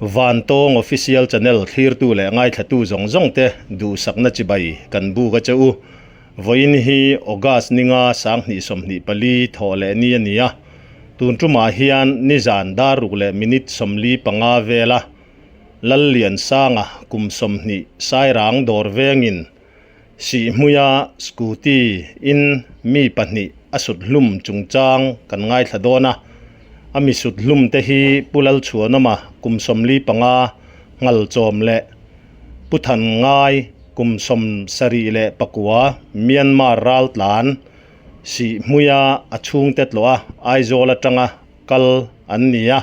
Vantawng Official Channel thlirtu leh ngaithlatu zawng zawng te duhsakna chibai kan buk a che u. Vawiin hi August ninga 2024 thawh leh ni a ni a, tun tumah hian nizan dar ruk leh minute 45 vela Lalliansanga kum 20 Sairang dawr vengin Sihhmuia scooty in mi pahnih a sut hlum chungchang kan ngaithla dawn a, a mi sut hlum te hi Pu Lalchhuanawma kum 45 Nghalchawm leh Pu Than Ngai kum 79 Myanmar raltlan Sihhmuia a chhungte tlawh a Aizawl atanga kal an ni a.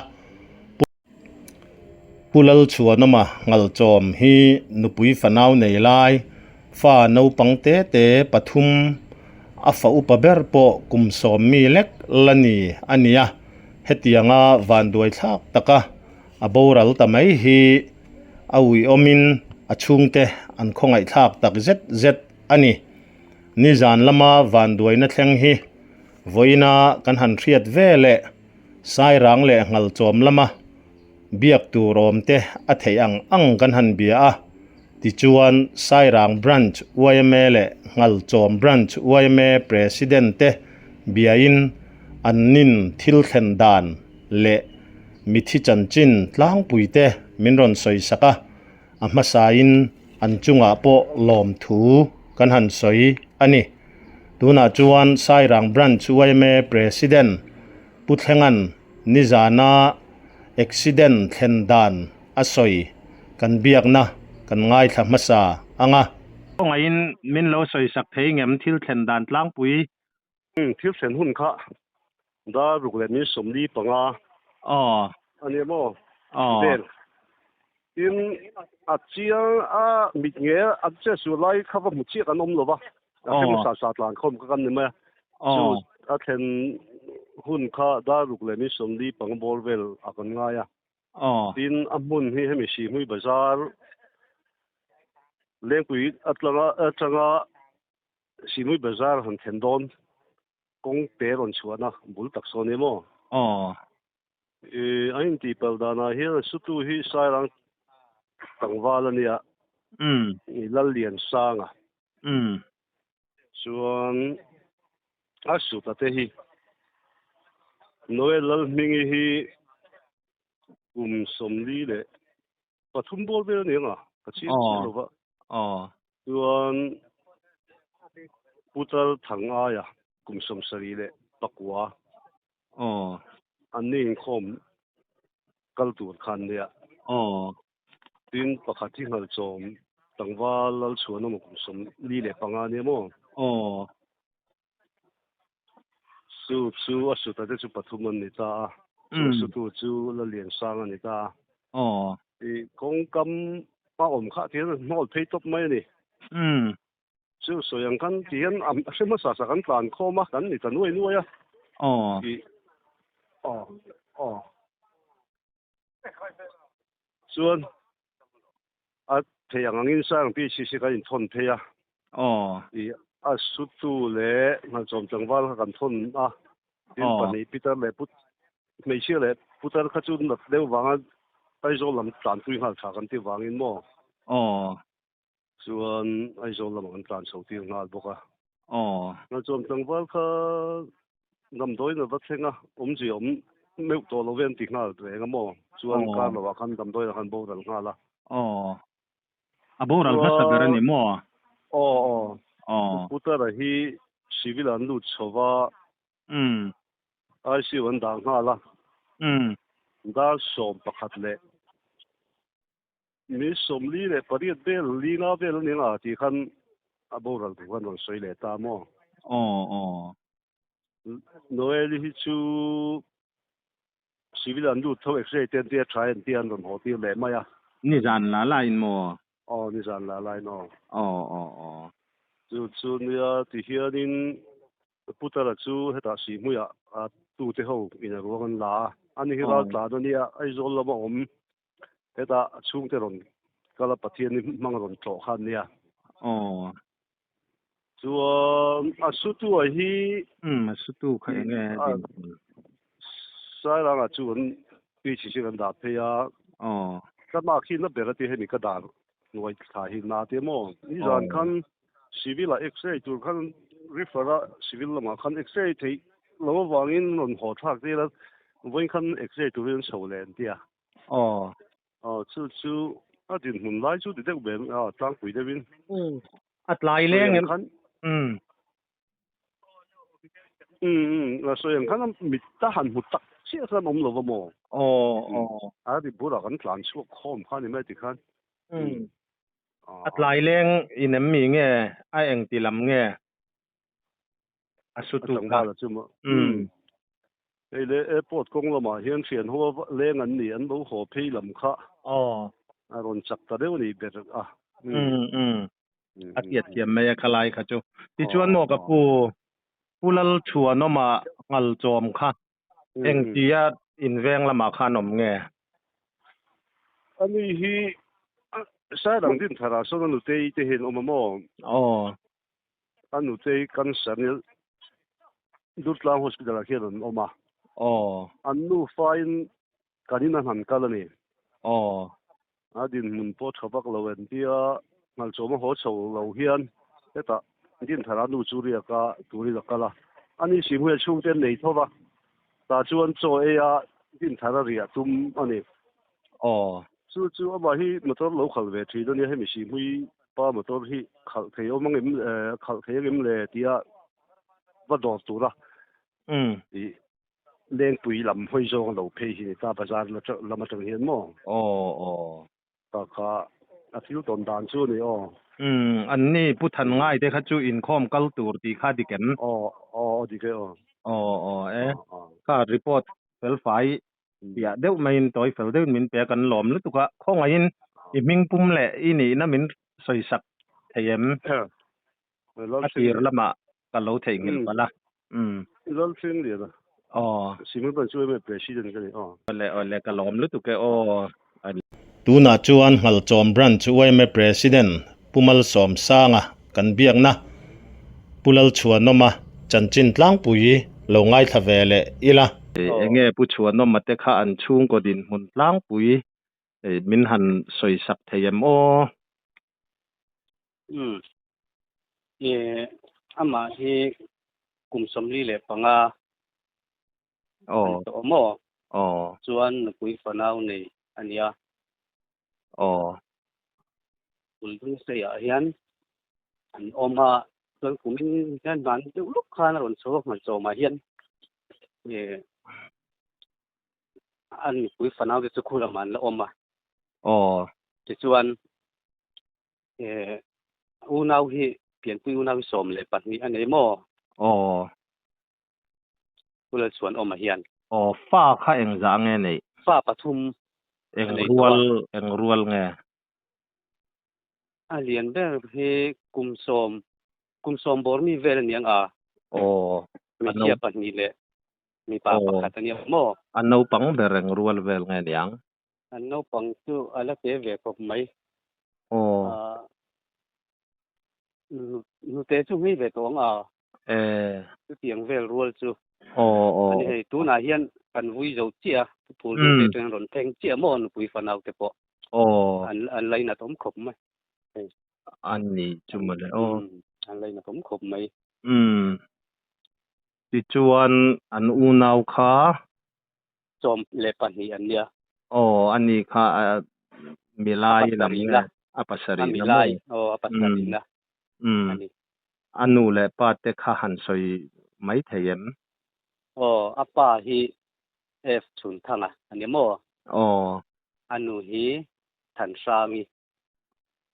Pu Lalchhuanawma Nghalchawm hi nupui fanau nei lai, fa naupang te te pathum, a fa upa ber pawh kum 10 mi lek la ni a ni a, hetianga vanduai thlak taka a boral ta mai hi a uiawmin a chhungte an khawngaihthlak tak zet zet a ni. Nizan lama vanduaina thleng hi vawiina kan han hriat ve leh Sairang leh Nghalchawm lama biak tur awm te a theih ang ang kan han bia a, tichuan Sairang Branch yma leh Nghalchawm Branch yma President te biain an nin thil thlen dan leh mithi chanchin tlangpui te min rawn sawi sak a, a hmasain an chungah pawh lawmthu kan han sawi a ni. Tunah chuan Sairang Branch yma President Pu Thlenga'n nizana accident thlen dan a sawi kan biakna kan ngaithla hmasa ang a. Kawngaihin min lo sawi sak thei ngem thil thlen dan tlangpui? Thil thlen hun kha dar ruk leh min 45 a ni maw? Vel. Tin, a chiang a mit nge a che su lai kha va hmu chiah kan awm lo va, a thleng sa sa tlan khawm kha kan ni mai a. Chu a thlen hun kha dar ruk leh min 45 bawr vel a kan ngai a. Tin, a hmun hi hemi Sihhmui Bazar Lengpui atlanga atanga Sihhmui Bazar han thlen dawn kawng te rawn chhuahna bul tak sawn ni maw? A intihpalh danah hian a sutu hi Sairang tlangval a nia, Lalliansanga. Chuan a suta te hi Noel Lalhmingi hi kum 43 bawr vel a ni ang a, ka chhiar chiah lo va. Chuan Putar Thangaia kum 79. An ni inkhawm kal tur khan nia. Tin pakhat hi Nghalchawm tlangval Lalchhuanawma kum 45 nia maw? Chu chu a suta te chu pathum an ni ta a. Chu sutu chu Laliansang a ni ta a. I kawngkam a awm kha ti hian hnawl phei tawp mai a ni. Chu sawi ang khan ti hian a hre hmasa sa kan tlan khawm a, kan ni ta nuai nuai a. I aw aw chuan a thei ang angin Sairang PHC kan inthawn phei a. I a sutu leh Nghalchawm tlangval kha kan thawn a. Tin pahnih Peter leh Put hmeichhia leh Putar kha chu nat deuh vanga Aizawl lam tlanpui nghal tha kan tih vangin maw? Chuan Aizawl lamah kan tlan chho tir nghal bawk a. Nghalchawm tlangval kha damdawiin a va thleng a, awmzia awm meuh tawh lo ve an ti nghal reng a maw? Chuan kar lovah khan damdawiin ah khan boral nghal a. A boral hmasa ber a ni maw? Aw aw. Putara hi civil an lut chho va. ICU an dah nghal a. Dar 11 leh mi 48 vel linga vel a ni ang a tih khan a boral thu khan rawn sawi leh ta maw? Aw aw. Noel-i hi chu civil an lut tho x-ray te an tia tha en tia an rawn haw tir leh mai a. Nizan la lain maw? Aw nizan la lain aw. Aw aw aw. Chu chu nia ti hianin Putara chu hetah Sihhmuiah a tute ho in a ruang an la a. Ani hi ral tlan a nia Aizawl lama awm hetah a chhungte rawn kal a Pathian hi hmang rawn tlawh kha an nia. Aw. Chuan a sutu a hi. A sutu kha eng nge a din hmun? Sairanga chu an PHC kan dah phei a. Aw. Ka mark hi na ber a ti hemi ka dar hnuai thla hi na te maw? Nizan khan civil ah x-ray tur khan refer a civil lamah khan x-ray theih lo avangin rawn haw thlak zel a, vawiin khan x-ray turin an chho leh an ti a. Aw. Aw chu chu a dinhmun lai chu ti deuh ve a tlangpui deuhin. A tlai leng em? Umm umm a sawi ang khan a mit a han hmu tak chiah khan awm lo va maw? Aw aw. A ti bulah kan tlan chhuak khawm kha ni mai ti khan. Umm. A tlai leng in em mi nge a eng ti lam nge a su tu kha? Chu maw? Umm. Hei le airport kawng lamah hian thian ho leng an ni an lo haw phei lam kha. Aw. A rawn chak ta deuh a nih ber a. Umm umm. A tiat thiam mai a khalai kha chu. Tichuan maw ka pu, Pu Lalchhuanawma Nghalchawm kha engtia inveng lamah khan awm nge? Ani hi Sairang Dintharah sawn a nutei te hian awm a maw? Aw. A nutei cancer nia Durtlang Hospital ah khian an awm a. Aw. An nufain Kan in a hnan kal a ni. Aw. A dinhmun pawh tha vak lo en tia Nghalchawm a haw chho lo hian hetah Dinthara nu chu riak a turin a kal a. Ani Simhuia chhungte an nei tho va, tah chuan chaw ei a Dinthara riah tum a ni. Aw. Chu chu amah hi motor lo khalh ve thin a nia, hemi Simhui pa motor hi khalh thei awm angem khalh thei angem le tia va dawr tura tih Lengpui lam hawi zawng a lo phei hi ni ta, bazar lam atang hian maw? Aw aw. Ka kha a thil tawn dan chu a ni aw. Umm, an ni Pu Than Ngai te kha chu inkhawm kal tur tih kha dik em? Aw aw aw dik e aw. Aw aw e, kha report fel fai piah deuh maiin tawi fel deuhin min pe a, kan lawm lutuk a, khawngaihin i hming pum leh i nihna min sawi sak thei em? A tir lamah ka lo theihnghilh palh a. Umm. Lalthleng lian a. Aw. Simon Pan chu eme president ka ni aw. Awle awle ka lawm lutuk e aw. Tunah chuan Nghalchawm Branch yma President Pu Malsawmsanga kan biakna Pu Lalchhuanawma chanchin tlangpui lo ngaithla ve leh ila. Enge Pu Chhuanawma te kha an chhungkaw dinhmun tlangpui min han sawisak thei em aw? Umm. E amah hi kum 45 an tawh awm aw. Aw. Chuan nupui fanau nei a nia. Aw. Kulhbung seiah hian an awm a, chuan kumin hian hman deuh lawk khan a rawn chho a hmanchawmah hian e a nupui fanau te chu khu lamah an la awm a. Aw. Tichuan Eh, unau hi, pianpui unau hi 12 a nei maw? Aw. Pu Lalchhuanawma hian. Aw, fa kha engzah nge neih? Fa pathum a nei tawh a. Eng rual nge? A lian ber hi kum sawm, kum sawm bawr mi vel a niang a. Aw. Hmeichhia pahnih leh mipa pakhat a nia maw? A naupang ber eng rual vel nge niang? An naupang chu a la te ve khawp mai. Aw. Nute chu hmei ve tawh ang a. Eh. Chutiang vel rual chu. Aw aw. Ani hei tunah hian kan vui zo chiah a, phul deuh te chuan rawn thleng chiah maw nupui fanau te pawh. Aw. An an lainat awm khawp mai. A ni chu mawle aw. An lainat awm khawp mai. Umm. Tichuan an unau kha. 12 an nia. Aw, ani kha a milai lam nge? A pasarihna. A milai, aw a pasarihna. Umm. A ni. A nu leh pa te kha han sawi mai thei em? Aw, a pa hi F Chhunthanga a ni maw? Aw. A nu hi Thanhrangi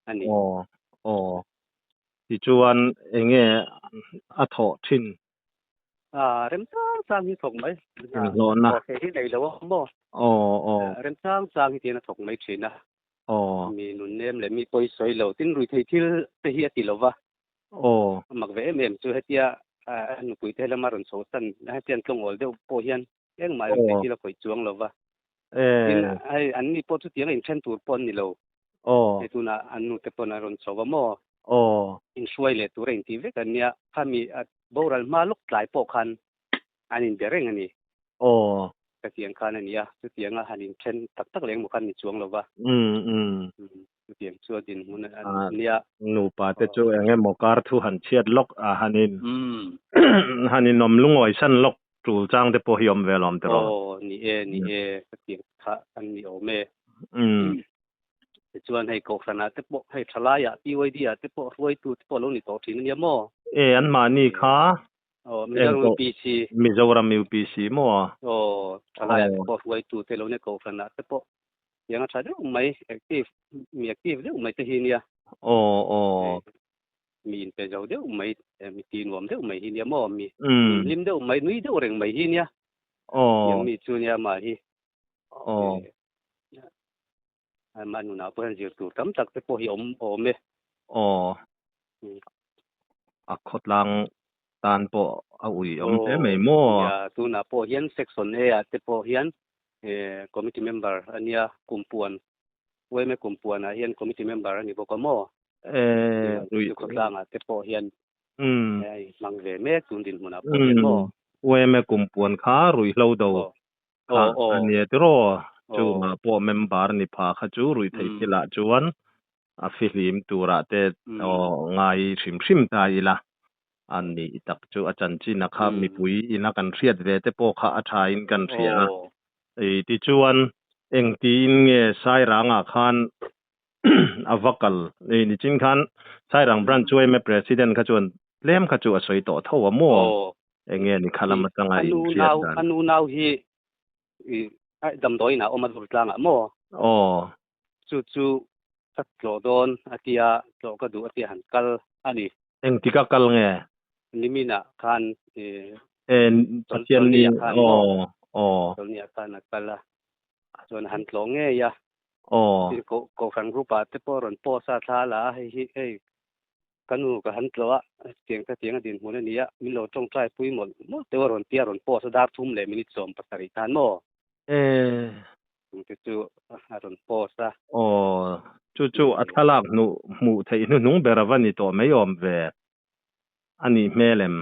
a ni. Aw, aw. Tichuan enge a thawh thin? A remchang chang hi thawk mai. Inhlawhna. Aw, hei hi nei lo a maw? Aw, aw. Remchang chang hi tian a thawk mai thin a. Aw. Mi nunnem leh mi pawi sawi lo. Tin, ruithei thil te hi a ti lo va. Aw. A mak ve em em chu hetia a nupui te lama rawn chho san hetia an tlawngawl deuh pawh hian engmah ruithei thil a khawih chuang lo va. Tin, hei anni pawh chutiang a inthen tur pawh an ni lo. Aw. Hei tunah an nute pawn a rawn chho va maw? Aw. Inhruai leh tur a intih vek an nia. Khami a boral hma lawk tlai pawh khan an inbe reng a ni. Aw. Khatiang khan a ni a, chutianga han inthen tak tak leh engmaw khan ni chuang lo va. Chutiang chu a dinhmun a nia. Nupa te chu eng emaw kar thu han chhiat lawk a, han in han inawm lungawi san lawk tul chang te pawh hi awm ve alawm tiraw? Aw, ni e, ni e, khatiang kha an ni awm e. Tichuan hei Kohhranah te pawh, hei Thalaiah, PYD ah te pawh hruaitu te pawh lo ni tawh thin a nia maw? E, anmahni kha Aw, Mizoram UPC. Mizoram UPC maw? Aw, Thalaiah te pawh hruaitu te lo nia Kohhranah te pawh tiang a tha deuh mai, active, mi active deuh mai te hi nia. Aw, aw. Mi inpe zo deuh mai, mi ti nuam deuh mai hi nia maw? Mi hlim deuh mai, nui deuh reng mai hi nia. Aw. Tiang mi chu nia mah hi. Aw. Amah nunah pawh hian zir tur tam tak te pawh hi awm awm e. Aw. A khawtlang tan pawh a ui awm hle mai maw? Nia, tunah pawh hian section A ah te pawh hian committee member a nia, Kumpuan, YMA Kumpuan ah hian committee member a ni bawk a maw? E, khawtlang ah te pawh hian a inhmang ve mek tun dinhmunah pawh hian maw? YMA Kumpuan kha ruihhlo do Kha a nia tiraw? Chungah pawh member ni pha kha chu ruih theih thilah chuan a fihlim turah te aw ngai hrim hrim ta ila. A nih tak chu a chanchin a kha mipui ina kan hriat ve te pawh kha a tha in kan hria a. Tichuan engtiin nge Sairangah khan a va kal? Nichin khan Sairang branch yma president kha chuan tlem kha chu a sawi tawh tho a maw? Enge ni kha lam atanga in hriat dan? A nu nau hi damdawiin ah awm a dur tlang ah maw? Aw. Chu chu ka tlawh dawn a tia, tlawh ka duh a tia han kal a ni. Engtik a kal nge? Nimin ah khan Pathian ni aw aw. Chawlhni ah khan a kal a, chuan han tlawh ngei a. Aw. Kohhran group ah te pawh rawn post a thla la a, hei hi hei Ka nu ka han tlawh a, tiang ka tiang a dinhmun a ni a, min lo tawngtai pui mawlh mawlh deuh a rawn tia rawn post a dar thum leh minute 70 khan maw? E. Chung te chu a rawn post a. Aw, chu chu a thlalak hnuh hmuh theih hnuhnung ber a va ni tawh mai awm ve a nih hmel em?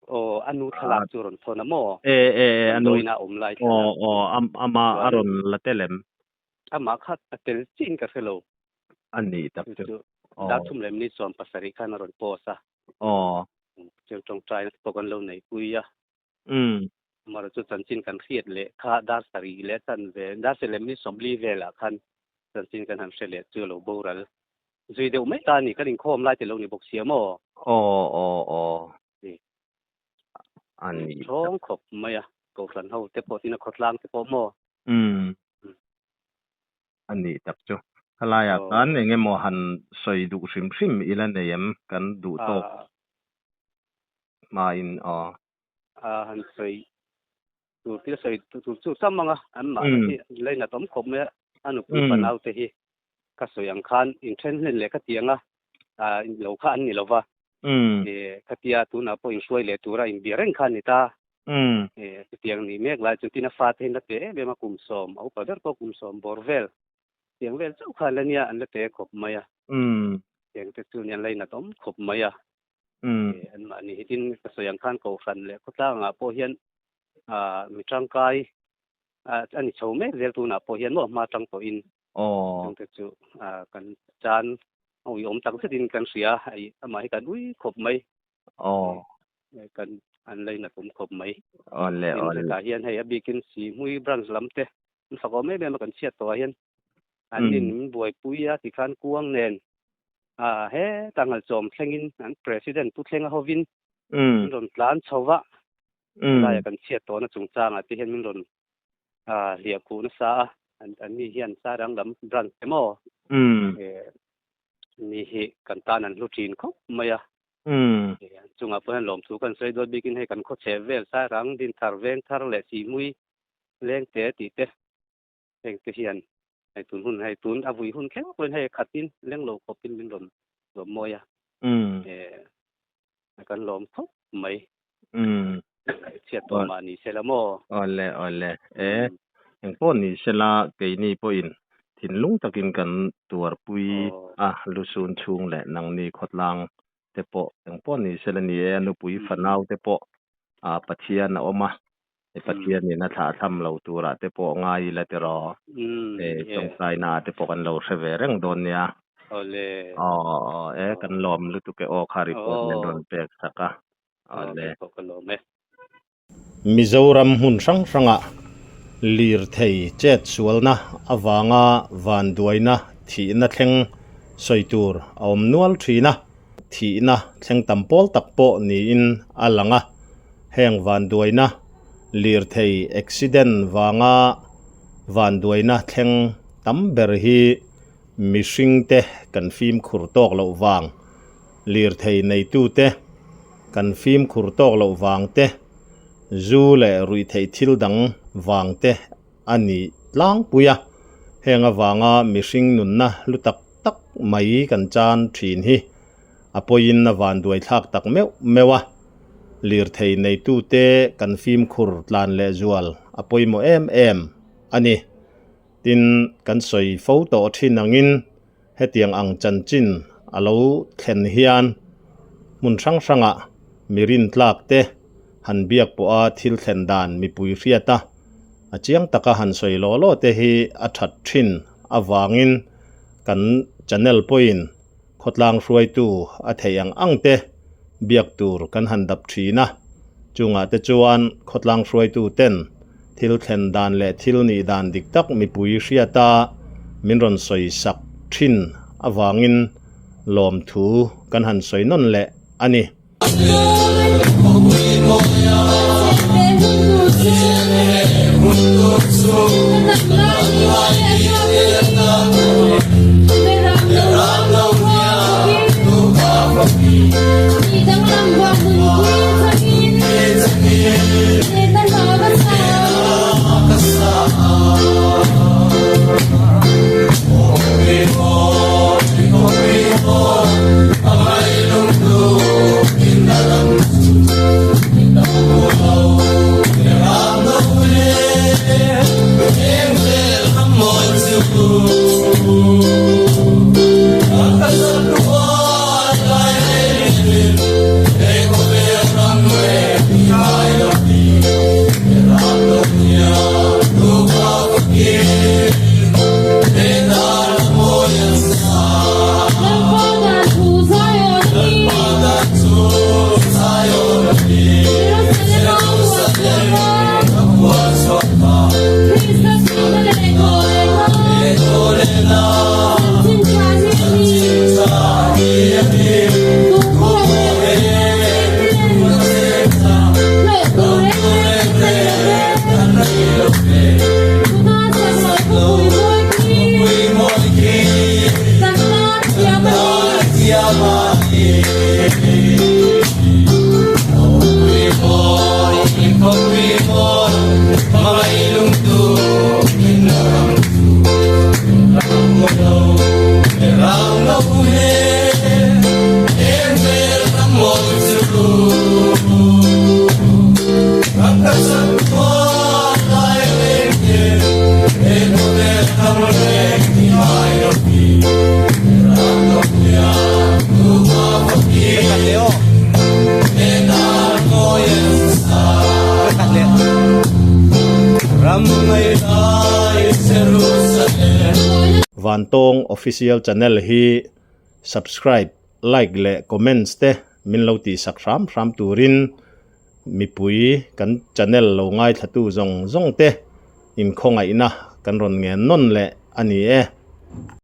Aw, a nu thlalak chu a rawn thawn a maw? E, e, e, a nu. Damdawiin a awm lai thlalak. Aw, aw, amah a rawn la tel em? Amah kha a tel chiin ka hre lo. A ni tak chu. Aw. Dar thum leh minute 70 khan a rawn post a. Aw. Cheu tawngtai na te pawh kan lo nei pui a. Umm. Amaherawhchu chu chanchin kan hriat leh kha dar sarih leh chan ve, dar sarih leh minute 40 velah khan chanchin kan han hre leh chu a lo boral zui deuh mai ta a ni. Kan inkhawm lai te lo ni bawk sia maw? Aw aw aw. A ni. Thawng khawp mai a, Kohhran ho te pawh tin a khawtlang te pawh maw? Umm. A nih tak chu. Khalaiah khan eng emaw han sawi duh hrim hrim ila nei em? Kan duh tawk hmain aw. A han sawi tur thil sawi tur chu tam ang a, an mahni hi lainat awm khawp mai a, a nupui fanau te hi ka sawi ang khan inthen hlen leh ka ti ang a, lo kha an ni lo va. Khatia tunah pawh inhruai leh tura inbia reng kha a ni ta. Chutiang nih mek lai chu tin a fate hi an la pe em em a, kum sawm, a upa ber pawh kum sawm bawr vel, tiang vel chauh kha an la nia, an la pe khawp mai a. Tiang te chu an lainat awm khawp mai a. Anmahni hi tin ka sawi ang khan Kohhran leh khawtlangah pawh hian mi tangkai a ni chho mek zel tunah pawh hian maw hma tang tawhin chungte chu kan chan a uiawm tak zetin kan hria a, amah hi kan ui khawp mai. Kan an lainat awm khawp mai. Tin hetah hian hei a bikin Sihmui branch lam te an fak awm em em a kan chhiat tawhah hian an in min buaipui a tikhan kuang nen heta ngalchawm thlengin an president pu thlenga hovin min rawn tlan chho va helaia kan chhiat tawhna chungchangah te hian min rawn hliah khuh nasa a an ni hian Sairang lam branch te maw ni hi kan tan an hlu thin khawp mai a chungah pawh hian lawmthu kan sawi dawn bikin hei kan khawchheh vel Sairang Dinthar Vengthar leh Sihmui Lengte tih te Heng te hian hei tun hun hei tun a vui hun thleng pawhin hei khatin leng lo khawpin min rawn lawm mawi a. E kan lawm khawp mai. Chhiat tawh mah ni sela maw? Awle awle e engpawh ni sela keini pawhin thinlung takin kan tuarpui a lusun chhung leh nangni khawtlang te pawh engpawh ni sela ni e a nupui fanau te pawh Pathian a awm a. Pathianin a thlahthlam lo turah te pawh ngai ila tiraw? Tawngtaina ah te pawh kan lo hre ve reng dawn nia. Awle. Aw aw e kan lawm lutuk e aw kha report min rawn pek sak a. Awle. Aw ka lawm e. Mizoram hmun hrang hrangah lirthei chet sualna avanga vanduaina thihna thleng sawi tur a awm nual thin a. Thihna thleng tam pawl tak pawh niin a lang a, heng vanduaina lirthei accident vanga vanduaina thleng tam ber hi mihringte kan fimkhur tawk loh vang, lirthei neitute kan fimkhur tawk loh vang te, zu leh ruihtheih thil dang vang te a ni tlangpui a, heng avanga mihring nunna hlu tak tak mai kan chan thin hi a pawiin a vanduai thlak tak meuh meuh a, lirthei neitute kan fimkhur tlan leh zual a pawimawh em em a ni. Tin, kan sawi fo tawh thin angin hetiang ang chanchin a lo thlen hian hmun hrang hrangah mi rintlak te han biak pawha thil thlen dan mipui hriat a, a chiang taka han sawi law law te hi a that thin avangin kan channel pawhin khawtlang hruaitu a theih ang ang te biak tur kan han dap thin a, chungah te chuan khawtlang hruaitu ten thil thlen dan leh thil nih dan dik tak mipui hriata min rawn sawi sak thin avangin lawmthu kan han sawi nawn leh a ni. Vantawng Official Channel hi Subscribe, Like leh Comments te min lo tihsak hram hram turin mipui kan channel lo ngaithlatu zawng zawng te inkhawngaihna kan rawn ngen nawn leh a ni e.